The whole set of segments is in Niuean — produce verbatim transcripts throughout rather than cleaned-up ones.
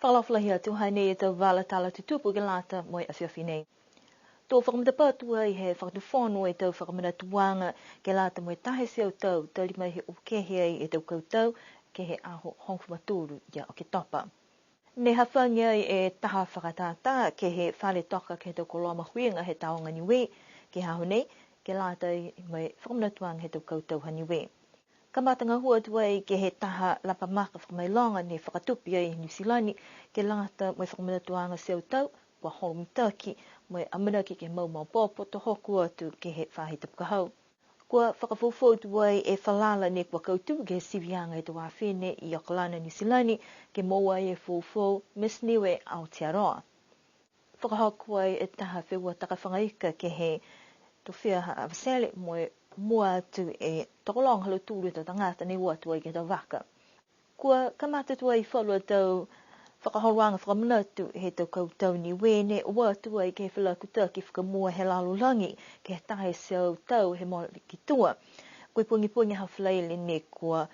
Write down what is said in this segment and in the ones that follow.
Fakaalofa lahi atu, hanei e tau vala tala tutupu ke lata mo e afiafi nei. To fakamatapatu ai he Fakatufono e tau fakamanatuaga ke lata mo e taha e teau tau, tali mai he o kehe ai e tau kautau, ke he aho hogofulu ma tolu ia Oketopa. Ne hafagi ai e taha fakatātā ke he fale toka ke he tau koloa mahuiga he Tāoga Niue, ke he aho nei, ke lata ai mo e fakamanatuaga he tau kautau ha Niue. Kamata gahua atu ai ke he taha lapa maka fakamailoga ne fakatupe ai Niu Silani, ke lata mo e fakamanatuaga teau tau, kua holo mitaki, mo e amanaki ke mau maopoopo to hoko atu ke he faahi tapu ka hau. Kua fakafoufou tuai e falala ne kua kautū ke he siviaga he tau afine i Okalana, Niu Silani, ke moua ai e foufou Miss Niue Aotearoa. Fakahoko ai e taha feua takafaga ika ke he tofia ha Avatele mo e mua atu e tokologa ha lautolu e tau tagata ne o atu ai ke he tau vaka. Kua kamata tuai falu a tau fakaholoaga fakamanatu he tau kautau Niue ne o atu ai ke he felakutaki fakamua he lalolagi, ke he taha e teau tau he mole ki tua. Ko e pogipogi ha Falaile ne kua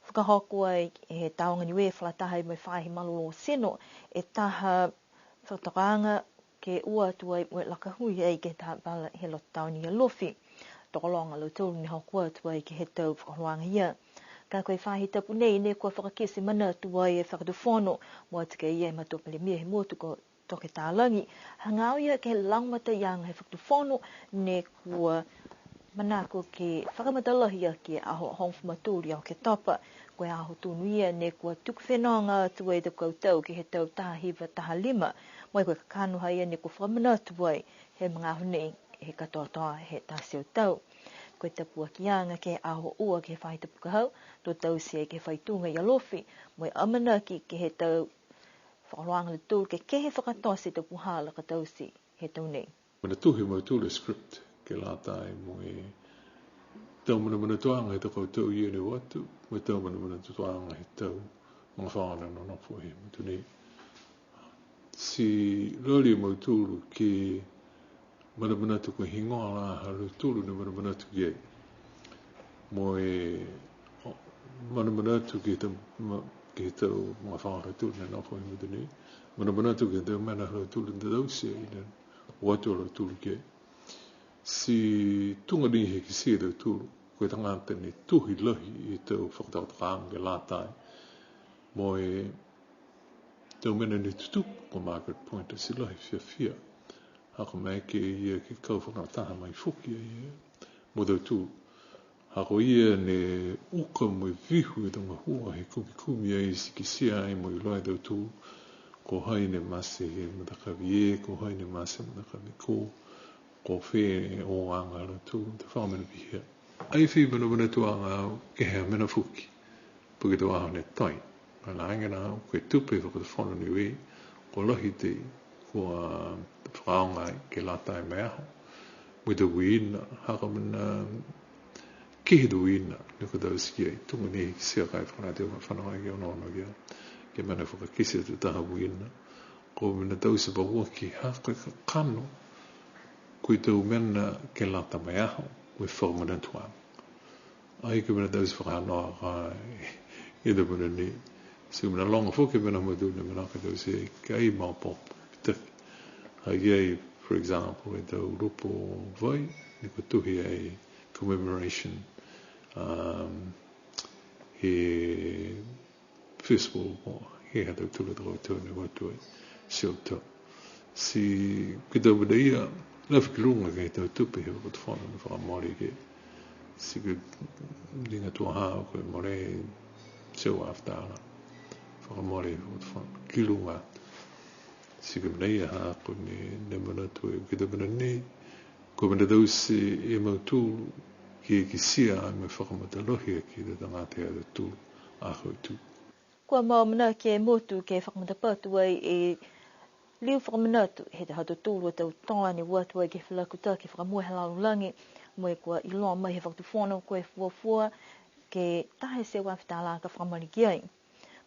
fakahoko ai he Tāoga Niue fakalataha mo e Faahi Malolō Tino e taha fakatokaaga ke o atu ai mo e laka hui ai ke he taha vala he loto taone i Alofi. Tokologa a lautolu ne hoko atu ai ke he tau fakaholoaga ia. Ka ko e faahi tapu nei ne kua fakakite manatu ai e Fakatufono, mua atu ki a ia e Matua Palemia he motu ko Toke Talagi, hagaao ia ke he lagomataiaga he Fakatufono ne kua manako ke fakamatalahi aki e aho hogofulu ma tolu ia Oketopa, ko e aho tonu ia ne kua tuku fenoga atu ai e tau kautau ke he tau taha hiva taha lima, mo e ko e kakano ha ia ne kua fakamanatu ai he magaaho nei he katoatoa he taha e teau tau. Ko e tapuakiaga ke he aho ua ke he faahi tapu ka hau, to taute ai ke he faituga i Alofi, mo e amanaki ke he tau fakaholoaga ha lautolu ke kehe fakatote e tau puhala ka taute he tau nei. Manatuhi a mautolu e script ke lata ai mo e tau manamanatuaga he tau kautau ia ne o atu, mo e tau manamanatuaga he tau magafaoa ne nonofo he motu nei. Ti lali a mautolu ke manamanatu ko e heigoa la ha lautolu ne manamanatu ki ai. Mo e manamanatu ke he tau, ma-, ke he tau magafaoa ha lautolu ne nonofo he motu nei. Manamanatu ke he tau mena ha lautolu ne taute ai ne o atu a lautolu ki ai. Ti tuga ni he kitia e tautolu, ko e tagata ne tohi lahi e tau fakatokatokaaga ke lata ai mo e tau mena ne tutupu, ko Margaret Pointer, ti lahi fiafia. Ha ko e maeke ia ke kau fakalataha mai foki a ia mo tautolu. Ha ko ia ne uka mo e vihu e tau gahua he kumikumi ai ti kitia ai mo e iloa e tautolu ko hai ne mate he matakavi ē, ko hai ne mate he matakavi ko, ko fē e ogaaga ha lautolu, tau faga mena pihia. Ai fai manamanatuaga au ke he mena foki. Po ke tau aho ne toe. Ka e laga na, ko e tupe he Fakatufono Niue, kua lahi tei, kua fakaaoga ai ke lata ai mo e aho. Mo e tau uiina, ha ko e mena, ke he tau uiina, ne kua taute ki ai, tuga ni he kitia ka e fakanatio ma fano ai ke onoono ki ai, ke he mena fakakite e tau taha uiina. Ko e mena taute pauaki ha ko e kakano, ko e tau mena ke lata mo e aho, ko e fakamanatuaga. Ai ko e mena taute fakahanoa ka e tau mena nei. Ti ko e mena loga foki e mena ha mautolu ne manako ke taute ai, ka e maopoopo. Taki. Ha i ai, for example, e tau lupo vai, ne kua tohi ai commemoration, um, he festival mo e ha tautolu a tau kautau ne o atu ai, teau tau. Ti ko e tau mena ia, lafi ki luga ke he tau tupe he Fakatufono ne fakamole ke. Ti ko e liga tuaha ko e mole teau afe tālā. Fakamole he Fakatufono ki luga atu. Ti ko e mena ia ha ko e ne, ne manatu ai, ko e tau mena nei, ko e mena taute e mautolu ke kitia ai mo e fakamatalahi aki e tau tagata ha tautolu a kautū. Kua mau amanaki e motu ke fakamatapatu ai e liu fakamanatu he ha tautolu a tau toa ne o atu ai ke he felakutaki fakamua he lalolagi, mo e kua iloa mai he Fakatufono ko e fuafua ke taha e teau afe tālā ka fakamole ki ai.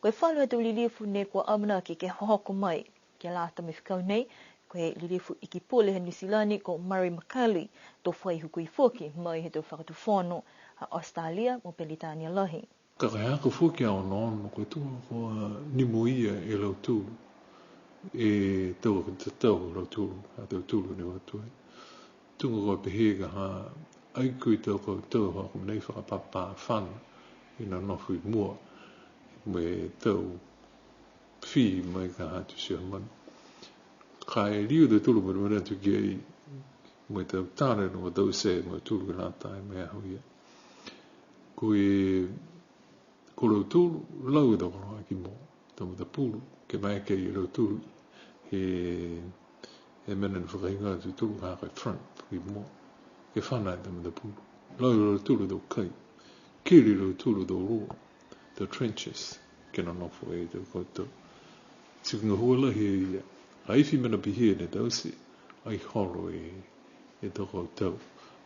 Ko e falu he tau lilifu ne kua amanaki ke hohoko mai ke lata mo e fekau nei, ko e lilifu Iki Pule ha Niu Silani ko Murray McCully, to fai hukui foki mai he tau fakatufono ha Australia mo Peritania Lahi. Ka e haaku foki a onoono, ko e tuga kua nimo ia e lautolu, e tau tatau a lautolu, a tautolu ne o atu ai. Tuga kua pehē ka ha, ai ko e tau kautau ha ko e mena fakapapā fano, ne nonofo i mua, mo e tau fī mai ka ha Tusi Hamani. Ka e liu a tautolu mo e mena tuki ai, mo e tau tala ne kua taute mo e tolu ke lata mo e aho ia. Ko e, ko lautolu, lau e tau koloa ki mua, tau matapulu, ke maeke ia lautolu, he, he mena ne fakahigoa e tautolu ka ko e front, ki mua, ke fana e tau matapulu. Lau e lautolu tau kai, keli lautolu tau roa, tau trenches, ke nonofo e tau kautau. Ti ko e gahua lahi e ia, ai fai mena pihia ne taute, ai holo e, e tau kautau,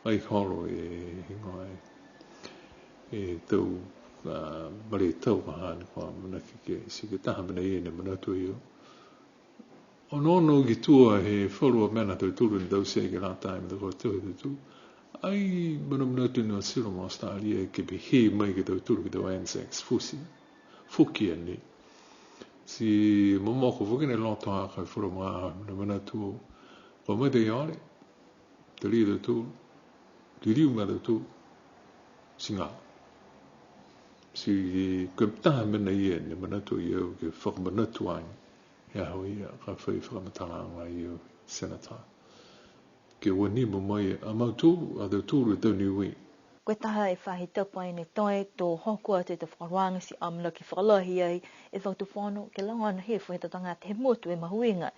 ai holo e higoa e, e tau, a, mare tau ka ha ne kua manako ke, ti ko e taha mena ia ne manatu ai au. Onoono ki tua he falu a mena tautolu ne taute ke lata mo e tau kautau he tautolu. Ai manamanatu a Niu Silani mo Australia ke pehē mai ke he tautolu ke he tau Anzacs foki, foki a nei. Ti momoko foki ne loto ha ko e falu a manamanatu. Kua mai tei ole, talia e tautolu, liliu mai a tautolu, ti galo. Ti ko e taha mena ia ne manatu ai au ke fakamanatu ai, he aho ia ka fai fakamatalaaga ai au, Senator. Ke ua nimo mai a mautolu, a tautolu e tau Niue. Ko e taha e faahi tapu ai ne toe to hoko atu e tau fakaholoaga ti amanaki fakalahi ai e Fakatufono ke logona hifo he tau tagata he motu e mahuiga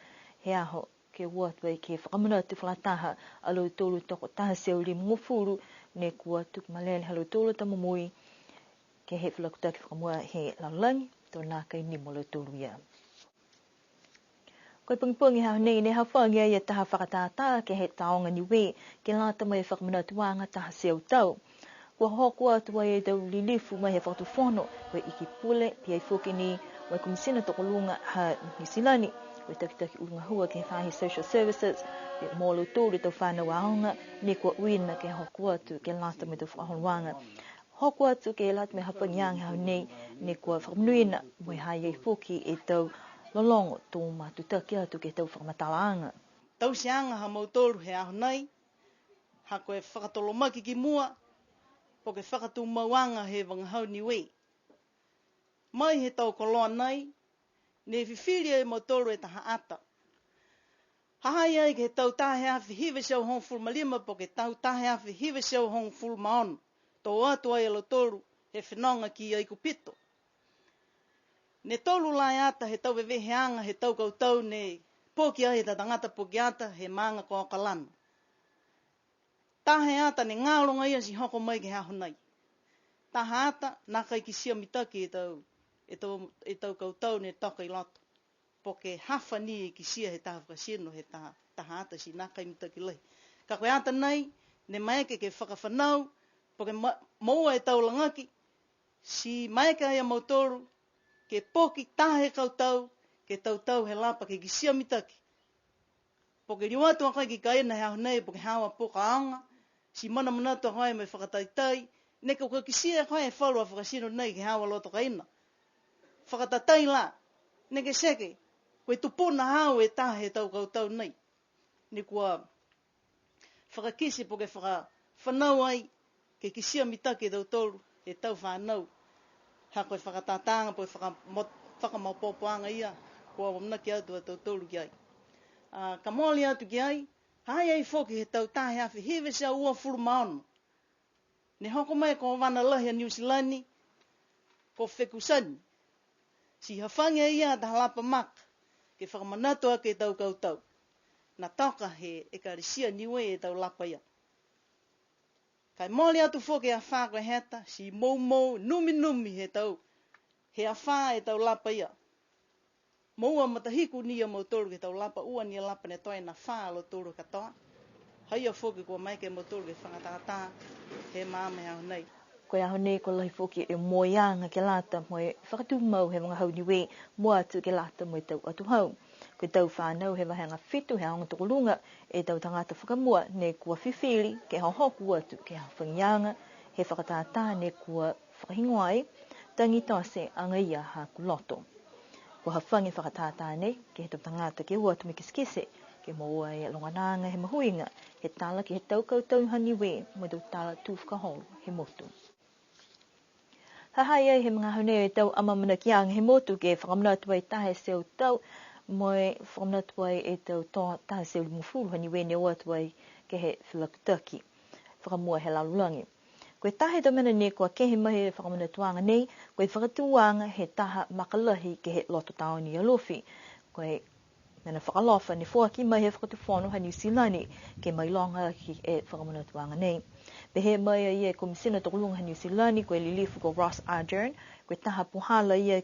he aho ke o atu ai ke fakamanatu fakalataha a lautolu tokotaha e teau limagofulu ne kua tuku malele ha lautolu a tau momoui ke he felakutaki fakamua he lalolagi, to nākai nimo a lautolu ia. Ko e pogipogi he aho nei ne hafagi ai e taha fakatātā ke he Tāoga Niue, ke lata mo e fakamanatuaga taha e teau tau. Kua hoko atu ai e tau lilifu mai he Fakatufono, ko e Iki Pule, pihia foki ni mo e Komisina Tokoluga ha Niu Silani, ko e takitaki ulu gahua ke he faahi Social Services, mo lautolu e tau fanau aoga, ne kua uiina ke hoko atu ke lata mo e tau fakaholoaga. Hoko atu ke lata mo e hafagiaga he aho nei, ne kua fakamonuina mo e ha i ai foki e tau lologo to matutaki atu ke he tau fakamatalaaga. Tauteaga ha mautolu he aho nei, ha ko e fakatolomaki ki mua, po ke fakatumauaga he vagahau Niue. Mai he tau koloa nei, ne fifili e mautolu e taha ata. Ha ha i ai ke he tau taha e afe hiva e teau hogofulu ma lima po ke tau taha e afe hiva e teau hogofulu ma ono, to o atu ai a lautolu he fenoga ki Aikupito. Ne tolu la e ata he tau veveheaga he tau kautau ne poki ai he tau tagata poki ata he maaga ko Okalana. Taha e ata ne galo agaia ti hoko mai ke he aho nei. Taha ata, nākai kitia mitaki e tau, e tau, e tau kautau ne toka i loto. Po ke hafagi e kitia he taha fakatino, he taha, taha ata ti nākai mitaki lahi. Ka ko e ata nei, ne maeke ke fakafanau, po ke ma-, moua e tau lagaki, ti maeke ai a mautolu, ke poki taha e kautau, ke tautau he lapa ke kitia mitaki. Po ke liu atu a koe ki kaina he aho nei, po ke haau a puka aoga, ti manamanatu a koe mo e fakataitai, neke kua kitia e koe e falu a fakatino nei ke haau a loto kaina. Fakatatai la, neke seke, ko e tupuna haau e taha he tau kautau nei. Ne kua fakakite po ke fakafanau ai, ke kitia mitaki e tautolu, e tau fanau. Ha ko e fakatātāaga po ke fakamo-, fakamaopoopoaga ia, kua amanaki atu a tautolu ki ai. A, ka mole atu ki ai, ha ha i ai foki he tau taha e afe hiva e teau uafulu ma ono. Ne hoko mai e Kovana Lahi a Niu Silani, ko Fekusani. Ti hafagi e ia taha lapa maka, ke fakamanatu aki e tau kautau. Ne toka he Ekalesia Niue e tau lapa ia. Ka e mole atu foki e afā ko e heta, ti moumou, numinumi he tau, he afā e tau lapa ia. Moua matahiku ni a mautolu ke he tau lapa, ua ni a lapa ne toe nafā a lautolu katoa. Ha ia foki kua maeke a mautolu ke fakatātā he magaaho nei. Ko e aho nei kua lahi foki e momoui aga ke lata mo e fakatumau he vagahau Niue, mua atu ke lata mo e tau atuhau. Ko e tau fanau he vahega fitu he aoga tokoluga, e tau tagata fakamua ne kua fifili ke hohoko atu ke he hafagiaga he fakatātā ne kua fakahigoa ai, Tagi tote agaia haaku loto. Kua hafagi e fakatātā nei ke he tau tagata ke o atu mo e kitekite, ke moua e logonaaga he mahuiga he tala ke he tau kautau ha Niue mo e tau tala tū fakaholo he motu. Ha ha i ai he magaaho nei e tau amaamanakiaga he motu ke fakamanatu ai taha e teau tau mo e fakamanatu ai e tau toa taha e teau limagofulu ha Niue ne o atu ai ke he felakutaki fakamua he lalolagi. Ko e taha he tau mena nei kua kehe mai he fakamanatuaga nei, ko e fakatūaga he taha maka lahi ke he loto taone i Alofi. Ko e mena fakaalofa ne foaki mai he Fakatufono ha Niu Silani ke mailoga aki e fakamanatuaga nei. Pehē mai a ia e Komisina Tokoluga ha Niu Silani, ko e Lilifu ko Ross Ardern, ko e taha puhala ia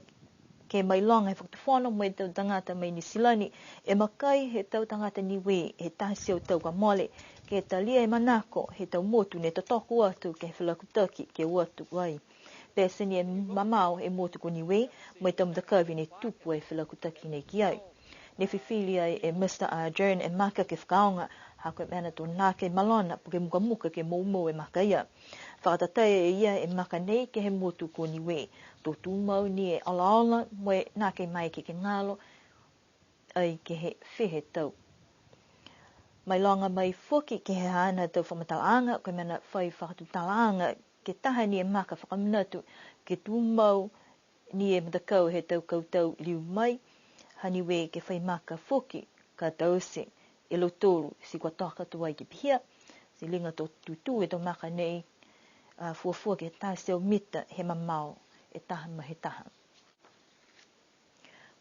ke mailoga he Fakatufono mo e tau tagata mai Niu Silani, e makai he tau tagata Niue he taha e teau tau kua mole, ke talia e manako he tau motu ne totoko atu ke he felakutaki ke o atu ai. Pete ni e mamao e motu ko Niue, mo e tau matakavi ne tupu e felakutaki nei ki ai. Ne fifili ai e Mister Ardern e maka ke fakaaoga, ha ko e mena to nākai malona, po ke mukamuka ke moumou e maka ia. Fakatatai e ia e maka nei ke he motu ko Niue. To tumau ni e olaola, mo e nākai maeke ke galo ai ke he fiha e tau. Mailoga mai foki ke he haana tau fakamatalaaga, ko e mena fai fakatutalaaga ke taha ni e maka fakamanatu ke tumau ni e matakau he tau kautau liu mai ha Niue ke fai maka foki ka taute e lautolu ti kua toka tuai ke pihia, ti liga to tutū e tau maka nei, a, fuafua ke taha e teau mita he mamao e taha ma he taha.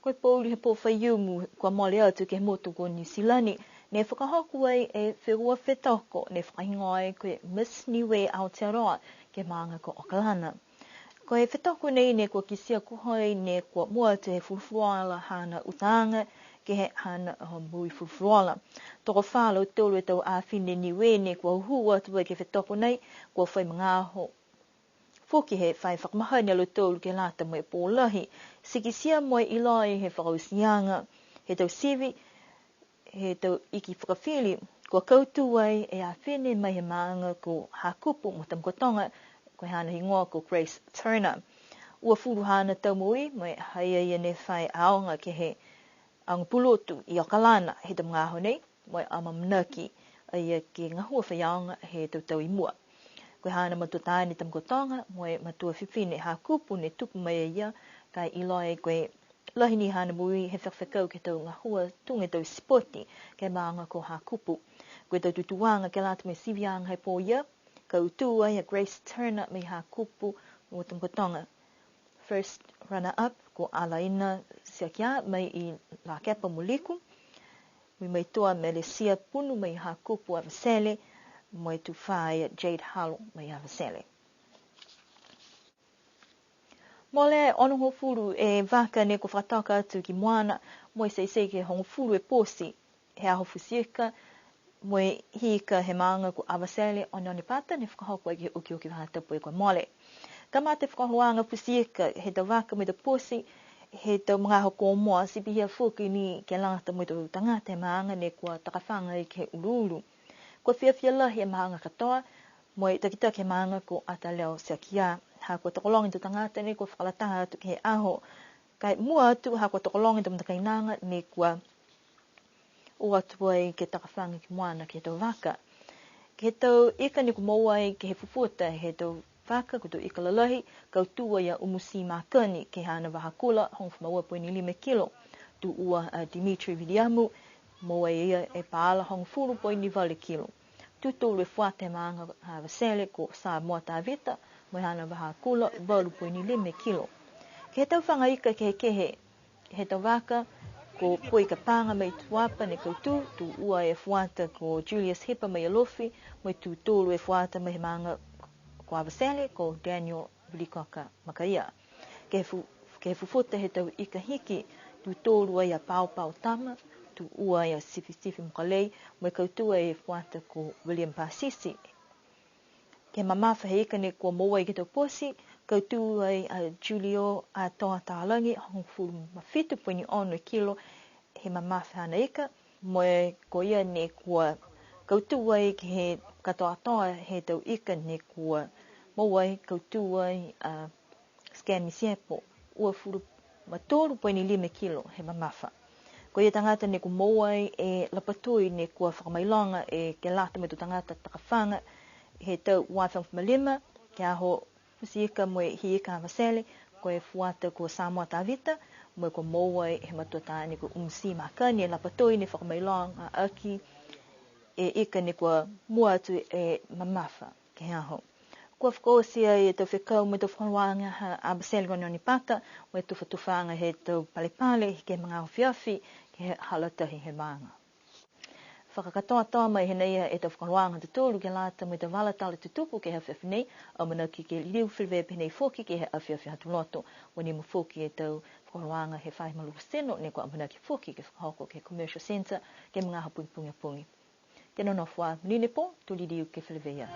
Ko e pouli he pō Faiumu kua mole atu ke he motu ko Niu Silani, ne fakahoko ai e feua fetoko ne fakahigoa ai ko e Miss Niue Aotearoa ke he maaga ko Okalana. Ko e fetoko nei ne kua kitia ko hai ne kua mua atu he fulufuluola haana utaaga ke he haana, a, moui fulufuluola. Tokofā a lautolu e tau afine Niue ne kua hū atu ai ke he fetoko nei, kua fai magaaho foki he fai fakamahani a lautolu ke lata mo e pō lahi. Ti kitia mo e iloa he fakaotiaga he tau sivi, he tau iki fakafili, kua kautū ai e afine mai he maaga ko Hakupu mo Tamakautoga, ko e haana higoa ko Grace Turner. Uafulu haana tau moui, mo e ha ia ne fai aoga ke he aoga pulotu i Okalana he tau magaaho nei, mo e amaamanaki a ia ke gahua faiaoga he tau tau i mua. Ko e haana matua taane Tamakautoga, mo e matua fifine Hakupu ne tupu mai a ia, ka e iloa ai ko e lahi ni haana moui he fekafekau ke he tau gahua tuga e tau sipoti ke he maaga ko Hakupu. Ko e tau tutūaga ke lata mo e siviaga he pō ia, kautū ai a Grace Turner mai Hakupu mo Tamakautoga. First runner-up ko Alaina Tiakia mai i Lakepa mo Liku. Mo e mai tua Melesia Punu mai Hakupu Avatele, mo e tū fā a Jade Halo mai Avatele. Mole onogofulu e vaka ne kua fakatoka atu ki moana, mo e teitei ke hogofulu e poti he aho futi ika, mo e hī ika he maaga ko Avatele Oneonepata ne fakahoko ai ke he okioki faahi tapu kua mole. Kamata e fakaholoaga futi ika he tau vaka mo e tau poti he tau magaaho kua moua, ti pihia foki ni ke lata mo e tau tagata he maaga ne kua takafaga ai ke he uluulu. Kua fiafia lahi e maaga katoa, mo e takitaki he maaga ko Ataleo Tiakia. Ha kua tokologa e tau tagata ne kua fakalataha atu ke he aho. Ka e mua atu, ha kua tokologa e tau matakainaga ne kua o atu ai ke takafaga ki moana ke he tau vaka. Ke he tau ika ne kua moua ai ke he fufuta he tau vaka, ko e tau ika lalahi, kautū ai a Umusi Makani ke he haana vahakula, hogofulu ma ua poini lima e kilo. Tū ua a Dimitri Viliamu, moua e ia e paala hogofulu poini valu e kilo. Tū tolu e fuata he maaga ha Avatele ko Samoa Tavita, mo e haana vahakula, valu poini lima e kilo. Ke he tau faga ika kehekehe he tau vaka, ko Poi Kapaga mai Tuapa ne kautū, tū ua e fuata ko Julius Hipa mai Alofi, mo e tū tolu e fuata mai he maaga ko Avatele, ko Daniel Vilikoka Makaia. Ke he fu-, ke he fufuta he tau ika hiki, tū tolu ai a Paopao Tama, tū ua ai a Sifisifi Mokalei, mo e kautū ai e fuata ko William Pasisi. Ke he mamafa he ika ne kua moua ai ke he tau poti, kautū ai a Julio Atoa Talagi, hogofulu ma fitu poini ono e kilo, he mamafa haana ika, mo e ko ia ne kua kautū ai ke he katoatoa he tau ika ne kua moua ai, kautū ai a Kemi Siepo, uafulu ma tolu poini lima kilo he mamafa. Ko ia tagata ne kua moua e lapatoi ne kua fakamailoga e ke lata mo e tau tagata takafaga he tau ua afe ma lima, ke he aho futi ika mo e hī ika Avatele, ko e fuata ko Samoa Tavita, mo e kua moua he matua taane ko Umisi Makani e lapatoi ne fakamailoga aki e ika ne kua mua atu e mamafa ke he aho. Kua fakaoti e tau fekau mo e tau fakaholoaga ha Avatele Gonioni Pata, mo e tufatufaaga he tau palepale ke he magaaho afiafi, ke he hala tahi he maaga. Fakakatoatoa mai hanei e tau fakaholoaga ha tautolu ke lata mo e tau vala tala tutupu ke he afiafi nei, amanaki ke liliu feleveia pehē nei foki ke he afiafi Aho Lotu, kua nimo foki e tau fakaholoaga he faahi malolō tino, ne kua amanaki foki ke fakahoko ke he Commercial Centre, ke he magaaho pogipogi a pogi. Kia nonofo ā, monuina e pō, to liliu ke feleveia.